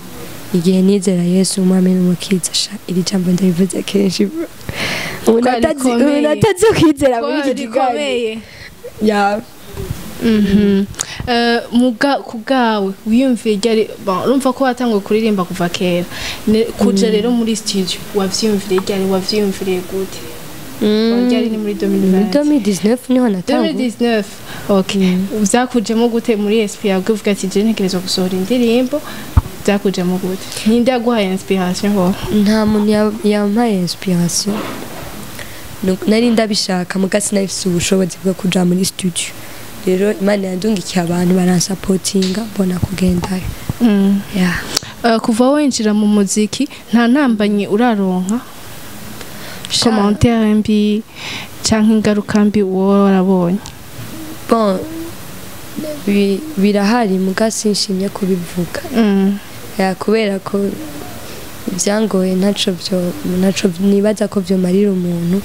igihe nizera Yesu umwami n'umukiza. Sha, iri jambo ndabivuze kenshi bro. Umuntu Ko rikomeye. Umuntu atazi kwizera muri iki kiganiro. Rikomeye. Ya. Muga ku bwawe wiyumviye ryari? Bon, urumva ko watanguye kuririmba kuva kera. Kuja rero muri studio wavyiyumviriye ryari, wavyiyumviriye gute? Bon, ryari ni muri Muri 2020? 2019 niho natanguye. 2019, okay. Vyakujemo gute muri esprit yawe uvuga ati: "Je ntegerezwa gusohora indirimbo"? Byakujemo gute? Ninde yaguhaye inspiration ho? Nta muntu yampaye inspiration. Nari ndabishaka, muga sinabifise ubushobozi bwo kuja muri studio. Rero Imana yandungikiye abantu baransapotinga, mbona kugendayo. Yeah. Kuva winjira mu muziki nta ntambamyi uraronka, commentaire mbi canke ingaruka mbi uwo warabonye? Bon, birahari, muga sinshimye kubivuga. Ya, kubera ko ibyangoye ntaco nibaza ko vyomarira umuntu.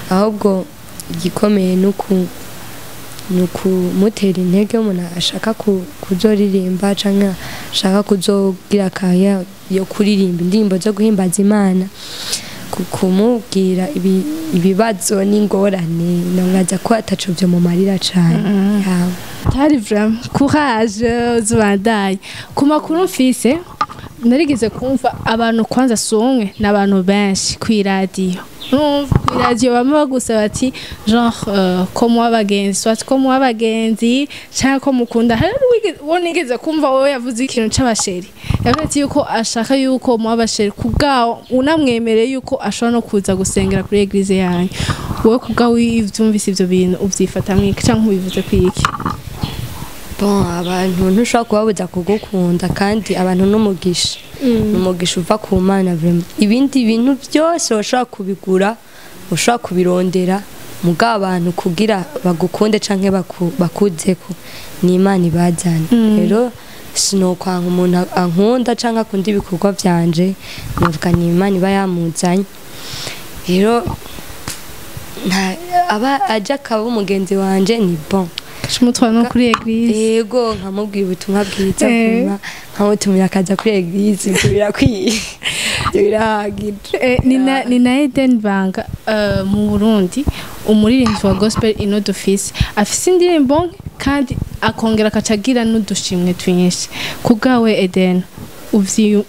Ahubwo igikomeye ni ukumutera intege umuntu ashaka kuzoririmba canke ashaka kuzogira kaya yo kuririmba indirimbo zo guhimbaza Imana. Kumubwira ibibazo n'ingorane, nongaza ko ataco vyomumarira cane. Ya. Tari vraiment courage, uzibandanye. Ku makuru mfise, narigeze kumva abantu, kwanza si umwe, ni abantu benshi kw'iradiyo. Urumva kw'iradiyo bamwe bagusaba ati genre ko muba abagenzi, soit ko muba abagenzi canke ko mukunda. Hari uwo nigeze kumva wowe yavuze ikintu c'aba chéri, yavuze ati yuko ashaka yuko muba aba chéri kubwawo, unamwemereye yuko ashobora no kuza gusengera kuri église yanyu. Wowe kubwawe iyo uvyumvise ivyo bintu uvyifata mwiki canke ubivuze kwiki? Bon, abantu ntushobora kubabuza kugukunda, kandi abantu n'umugisha, ni umugisha uva ku Mana vraiment. Ibindi bintu byose ushobora kubigura, ushobora kubirondera, mugabo abantu kugira bagukunde canke bakuzeko ni Imana ibazana. Rero sinokwanka umuntu ankunda canke akunda ibikorwa vyanje, novuga ni Imana iba yamuzanye. Rero aba aje akaba umugenzi wanje ni bon. Umutwara no kuri église. Yego, nkamubwira ubutumwa bwiza, nkamutumira akaza kuri église. Ibyo birakwiye, ibyo birahagije. Ni na Eden Banga mu Burundi, umuririmbyi wa gospel ino d'office afise indirimbo nke kandi akongera akaca agira n'udushimwe twinshi. Ku bwawe Eden,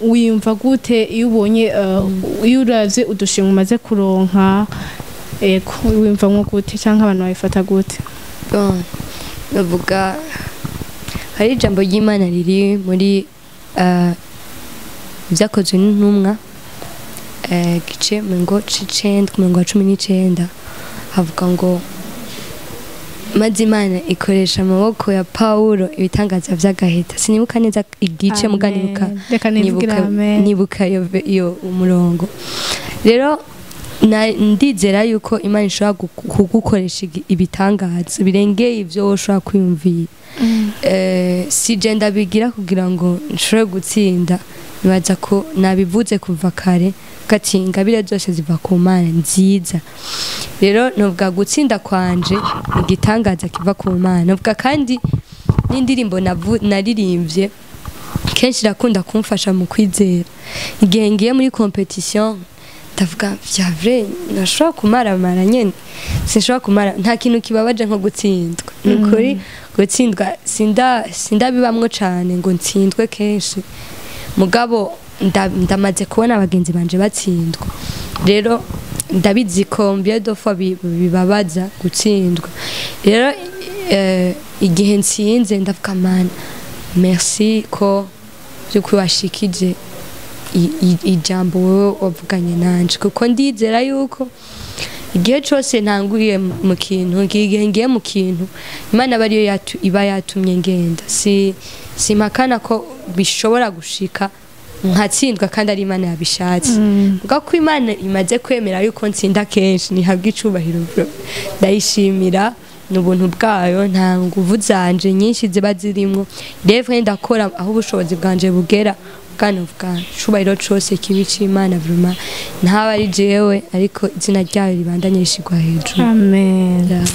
wiyumva gute iyo ubonye iyo uravye udushimwe umaze kuronka? Ego, wiyumva nko gute canke abantu babifata gute? Bon, bavuga hari ijambo ry'Imana riri muri Ibyakozwe n'Intumwa, gice mirongo c'icenda, ku murongo wa 19, havuga ngo: "Maze Imana ikoresha amaboko ya Pawulo ibitangaza vy'agaheta." Sinibuka neza igice, muga nibuka Amen. Reka nivugire nibuka amen. Nibuka iyo umurongo. Rero ndizera yuko Imana ishobora kugukoresha ibitangaza birengeye ivyo wowe ushobora kwiyumvira. Si je ndabigira kugira ngo nshobore gutsinda. Nibaza ko nabivuze kuva kare gati ingabire zose ziva ku Mana nziza. Rero novuga gutsinda kwanje ni igitangaza kiva ku Mana. Novuga kandi n'indirimbo naririmbye kenshi irakunda kumfasha mu kwizera. Igihe ngiye muri compétition ndavuga: "Vya vrai, nashobora kumaramara nyene, sinshobora kumara." Nta kintu kibabaje nko gutsindwa, ni ukuri. Gutsindwa sindabibamwo cane ngo ntsindwe kenshi, mugabo ndamaze kubona abagenzi banje batsindwa. Rero Ndabizi combien de fois bibabaza gutsindwa. Rero igihe ntsinze ndavuga: "Mana, merci ko by'ukuri washikije ijambo wowe wavuganye nanje," kuko ndizera yuko igihe cyose ntanguriye mu kintu, igihe ngiye mu kintu, Imana aba ariyo iba yatumye ngenda. Si simpakana ko bishobora gushika nkatsindwa kandi ari Imana yabishatse. Ubwo ko Imana imaze kwemera yuko ntsinda kenshi, ntihabwa icubahiro bro. Ndayishimira, ni ubuntu bwayo, nta nguvu zanje nyinshi ziba zirimwo. Rero ndakora aho ubushobozi bwanje bugera, bwana bwa cubahiro cose kibi c'Imana, vraiment ntaba ari jewe, ariko izina ryayo ribandanye rishigwa hejuru. Amen. Yeah.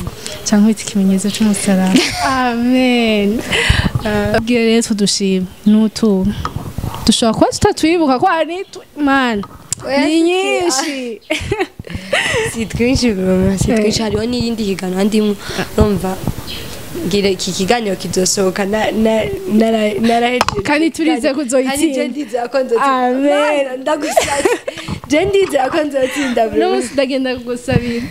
Cyangwa ikimenyetso cy'umusaraba. Amen. Bwire rero tudushima n'utu dushobora kuba tutatwibuka ko hari mana ni nyinshi. Si twinshi vraiment, si twinshi. Hariho n'irindi higanwa ndimwo. Urumva ngira iki kiganiro kizosohoka narahejeje. Kandi turize kuzoyitsinda. Kandi je ndizera ko nzotsinda. Amen. Mana, ndagusabye, je ndizera ko nzotsinda Uno vraiment. munsi ndagenda kugusabira.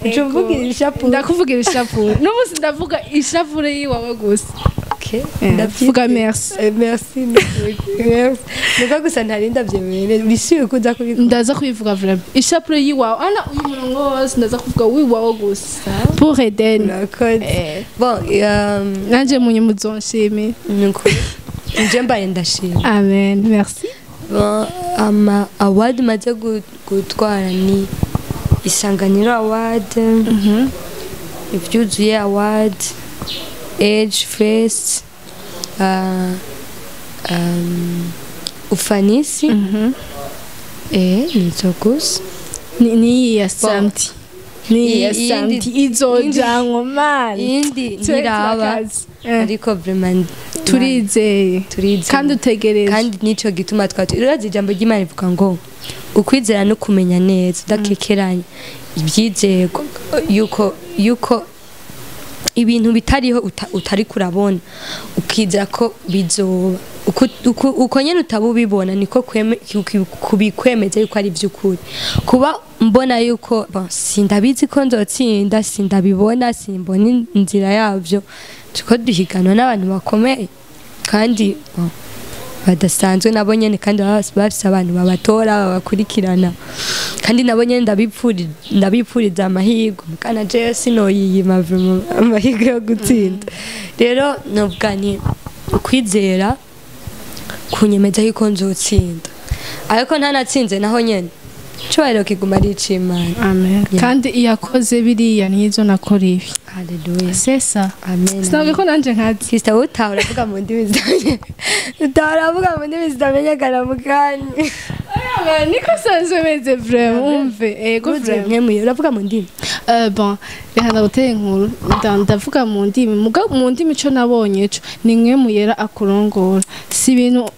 Uca umvugira ishapure. Ndakuvugira ishapure. Uno munsi ndavuga ishapure yiwawe gusa. Okay. Vuga merci. Merci, merci. Nuko gusa ntari ndavyemeye, urisuye ko uza kubikora. Ndaza kubivuga vraiment, ishapure yiwawe ana uyu murongo wose ndaza kuvuga wiwawe gusa pour Eden. Urakoze. Bon, nanje munye muzonshimira. Nuko nje mbaye ndashima. Amen, merci. Bon, ama award maze gutwara ni Isanganiro Award, Ivyuzuye Award, Age Fest, Ufanisi, nizo gusa. Ni iya samedi, ni iya samedi izojanwa mana. Iyindi Twe ntiraba, turakazi. Ariko vraiment Turizeye. Turizeye. Kandi utegereje. Kandi nico gituma twatu urazi ijambo ry'Imana rivuga ngo ukwizera no kumenya neza udakekeranya ibyizerwa, yuko ibintu bitariho utari kurabona ukizera ko bizoba. Uko nyene utaba ubibona niko kubikwemeza yuko ari ivy'ukuri. Kuba mbona yuko, bon, sindabizi ko nzotsinda, sindabibona, simbona inzira yavyo, tuko duhiganwa n'abantu bakomeye kandi, bon, badasanzwe nabo nyene, kandi baba bafise abantu babatora, babakurikirana, kandi nabo nyene ndabipfuriza amahirwe. Mukana jewe sinoyiyima vraiment amahirwe yo gutsinda. Rero novuga nti ukwizera kunyemeza yuko nzotsinda, ariko ntanatsinze naho nyene icubahiro kiguma ari ic'Imana. Amen. Yeah. Kandi iyakoze biriya nizo nakora ibi. Haleluya. C'est ça. Amen. Sinabwe ko nanje nkazi. Sister, wowe utaha uravuga mu ndimi zitamenye, utaha uravuga mu ndimi zitamenyekana mu kanya. Oya, niko sanzwe meze vraiment, umve ego vraiment. Mwe uravuga mu ndimi? Bon, reka ndagutera inkuru. Ndavuga mu ndimi, muga mu ndimi ico nabonye ico ni mwe muyera akurongora, si ibintu.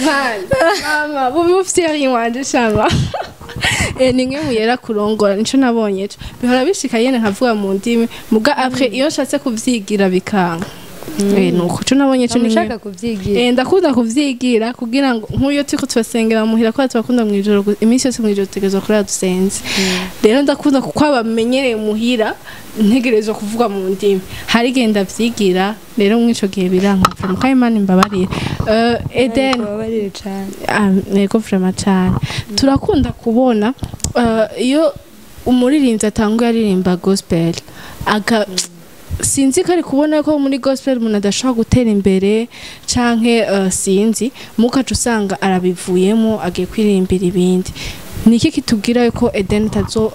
Man, mama bubi ufite wanje shama. Ni mwe muyera kurongora, nico nabonye ico bihora bishika yene nkavuga mu ndimi, muga après iyo nshatse kuvyigira bikanga. Nuko ico nabonye ico ni mwe. Ushaka kuvyigira? Ndakunda kuvyigira kugira ngo nk'uyo turiko turasengera muhira, ko tubakunda mw'ijoro, iminsi yose mw'ijoro dutegerezwa kurara dusenze. Rero ndakunda kuko abamenyereye muhira ntegerezwa kuvuga mu ndimi, hari igihe ndavyigira. Rero mw'ico gihe biranka vraiment, kandi Imana imbabarire. Eden. Babarire cane. Ah, yego vraiment cane. Turakunda kubona iyo umuririmbyi atanguye aririmba gospel, aga sinzi ko ari kubona ko muri gospel umuntu adashobora gutera imbere canke sinzi, mukaca usanga arabivuyemo agiye kwiririmbira ibindi. Niki kitubwira yuko Eden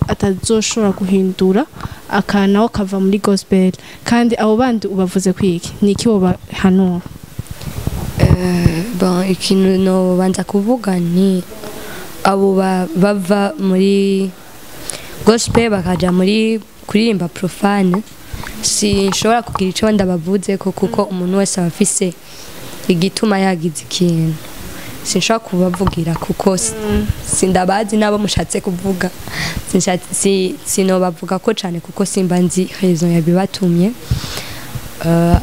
atazoshobora guhindura akanaho kava muri gospel? Kandi abo bandi ubavuze kwiki? Niki wobahanura? Bon, ikintu nobanza kuvuga ni abo bava muri gospel bakaja muri kuririmba profane, sinshobora kugira ico ndabavuze ko, kuko umuntu wese aba afise igituma yagize ikintu. Sinshobora kubavugira kuko sindabazi n'abo mushatse kuvuga. Sinobavuga ko cane kuko simba nzi raison yabibatumye.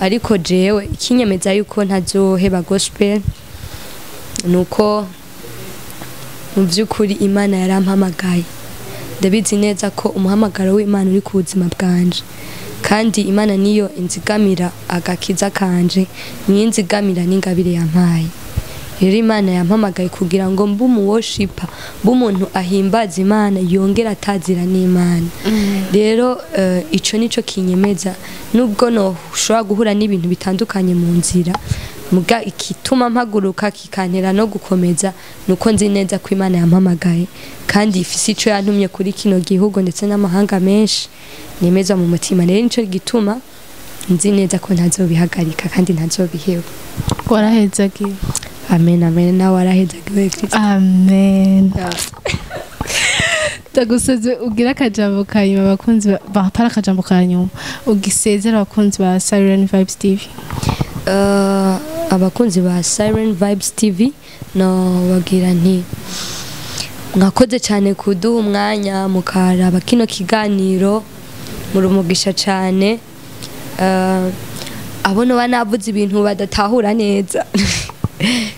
Ariko jewe ikinyemeza yuko ntazoheba gospel nuko Mu by'ukuri Imana yarampamagaye, ndabizi neza ko umuhamagaro w'Imana uri ku buzima bwanje, kandi Imana niyo inzigamira agakiza kanje, niyo inzigamira n'ingabire yampaye. Rero Imana yampamagaye kugira ngo mbe umuworshipa, mbe umuntu ahimbaza Imana yongera atazira n'Imana. Rero ico nico kinyemeza, nubwo no ushobora guhura n'ibintu bitandukanye mu nzira, muga ikituma mpaguruka kikantera no gukomeza nuko nzi neza ko Imana yampamagaye kandi ifise ico yantumye kuri kino gihugu ndetse n'amahanga menshi, nemeza mu mutima. Rero nico gituma nzi neza ko ntazobihagarika kandi ntazobiheba. Warahezagiwe. Amen, amen. Nawe warahezagiwe Kristo. Amen. Ndaguseze ugira akajambo ka nyuma abakunzi ba para akajambo ka nyuma ugisezera abakunzi ba Siren Vibes TV. Abakunzi ba Siren Vibes TV no bagira nti mwakoze cyane kuduha umwanya mukaraba kino kiganiro, murumugisha cyane. Abo no banavuze ibintu badatahura neza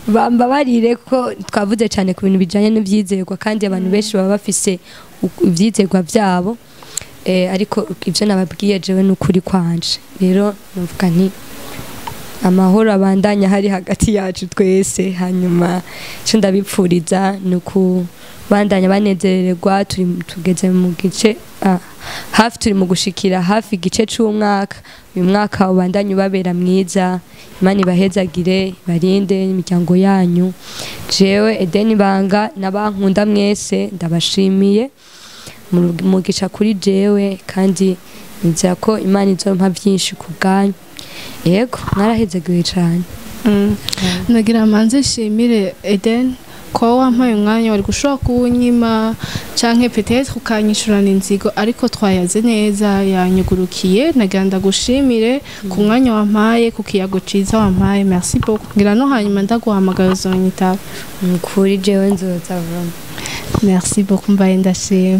bambabarire ko twavuze cyane ku bintu bijanye n'ivyizerwa, kandi abantu benshi baba bafise ivyizerwa vyabo, ariko ivyo nababwiye jewe n'ukuri kwanje. Rero nuvuga nti amahoro abandanya hari hagati yacu twese, hanyuma ico ndabipfuriza ni ukubandanya banezererwa. Tugeze mu gice hafi, turi mu gushikira hafi igice c'umwaka. Uyu mwaka ubandanye ubabera mwiza, Imana ibahezagire, ibarinde imiryango yanyu. Jewe Eden Banga n'abankunda mwese ndabashimiye, mugisha kuri jewe, kandi nizera ko Imana izompa byinshi ku bwanyu. Yego, mwarahezagiwe cyane. Nagira manze shimire Eden ko wampaye umwanya wari gushobora kuwunyima canke peut-être ukanyishurana inzigo, ariko twayaze neza yanyugurukiye. Nagira ndagushimire ku mwanya wampaye, ku kiyago ciza wampaye. Merci beaucoup. Ngira no hanyuma ndaguhamagara uzonyitaba. Kuri jewe nzoza vuba. Merci beaucoup, mbaye ndashima.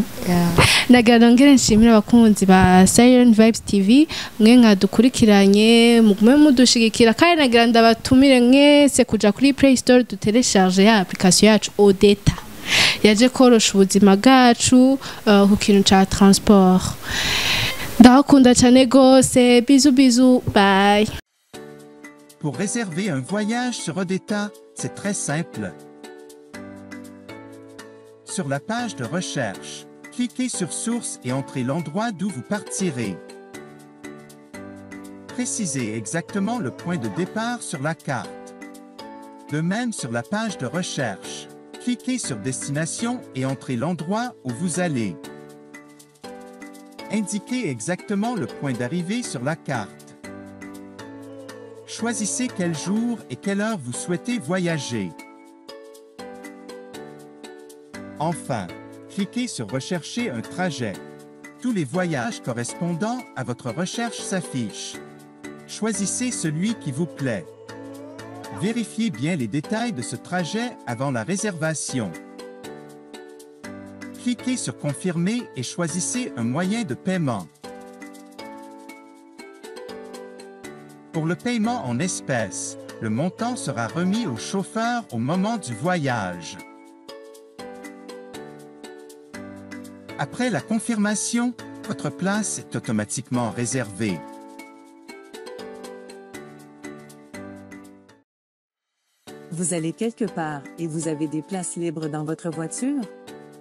Nagira nongere nshimire abakunzi ba Siren Vibes TV mwe nkadukurikiranye, mugume mudushigikira, kandi nagira ndabatumire mwese kuja kuri Play Store dutelecharge ya application yacu Odeta, yaje korosha ubuzima bwacu ku kintu ca transport. Ndabakunda cyane gose. Bisous bisous, bye. Pour réserver un voyage sur Odeta, c'est très simple. Sur la page de recherche, cliquez sur Source et entrez l'endroit d'où vous partirez. Précisez exactement le point de départ sur la carte. De même sur la page de recherche, cliquez sur Destination et entrez l'endroit où vous allez. Indiquez exactement le point d'arrivée sur la carte. Choisissez quel jour et quelle heure vous souhaitez voyager. Enfin, cliquez sur Rechercher un trajet. Tous les voyages correspondant à votre recherche s'affichent. Choisissez celui qui vous plaît. Vérifiez bien les détails de ce trajet avant la réservation. Cliquez sur Confirmer et choisissez un moyen de paiement. Pour le paiement en espèces, le montant sera remis au chauffeur au moment du voyage. Après la confirmation, votre place est automatiquement réservée. Vous allez quelque part et vous avez des places libres dans votre voiture?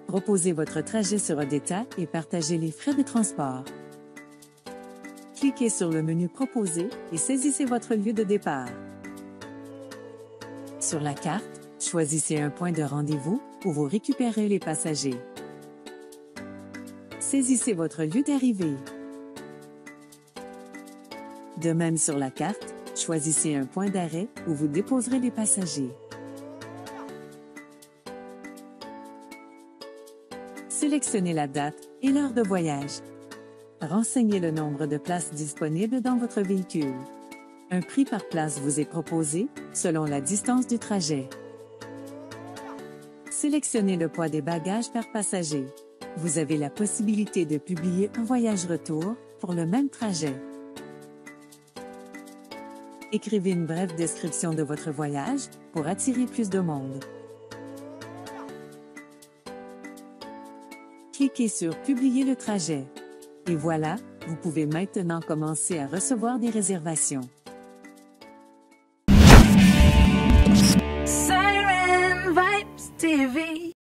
Proposez votre trajet sur Odeta et partagez les frais de transport. Cliquez sur le menu Proposer et saisissez votre lieu de départ. Sur la carte, choisissez un point de rendez-vous où vous récupérez les passagers. Saisissez votre lieu d'arrivée. De même sur la carte, choisissez un point d'arrêt où vous déposerez les passagers. Sélectionnez la date et l'heure de voyage. Renseignez le nombre de places disponibles dans votre véhicule. Un prix par place vous est proposé selon la distance du trajet. Sélectionnez le poids des bagages par passager. Vous avez la possibilité de publier un voyage retour pour le même trajet. Écrivez une brève description de votre voyage pour attirer plus de monde. Cliquez sur Publier le trajet. Et voilà, vous pouvez maintenant commencer à recevoir des réservations.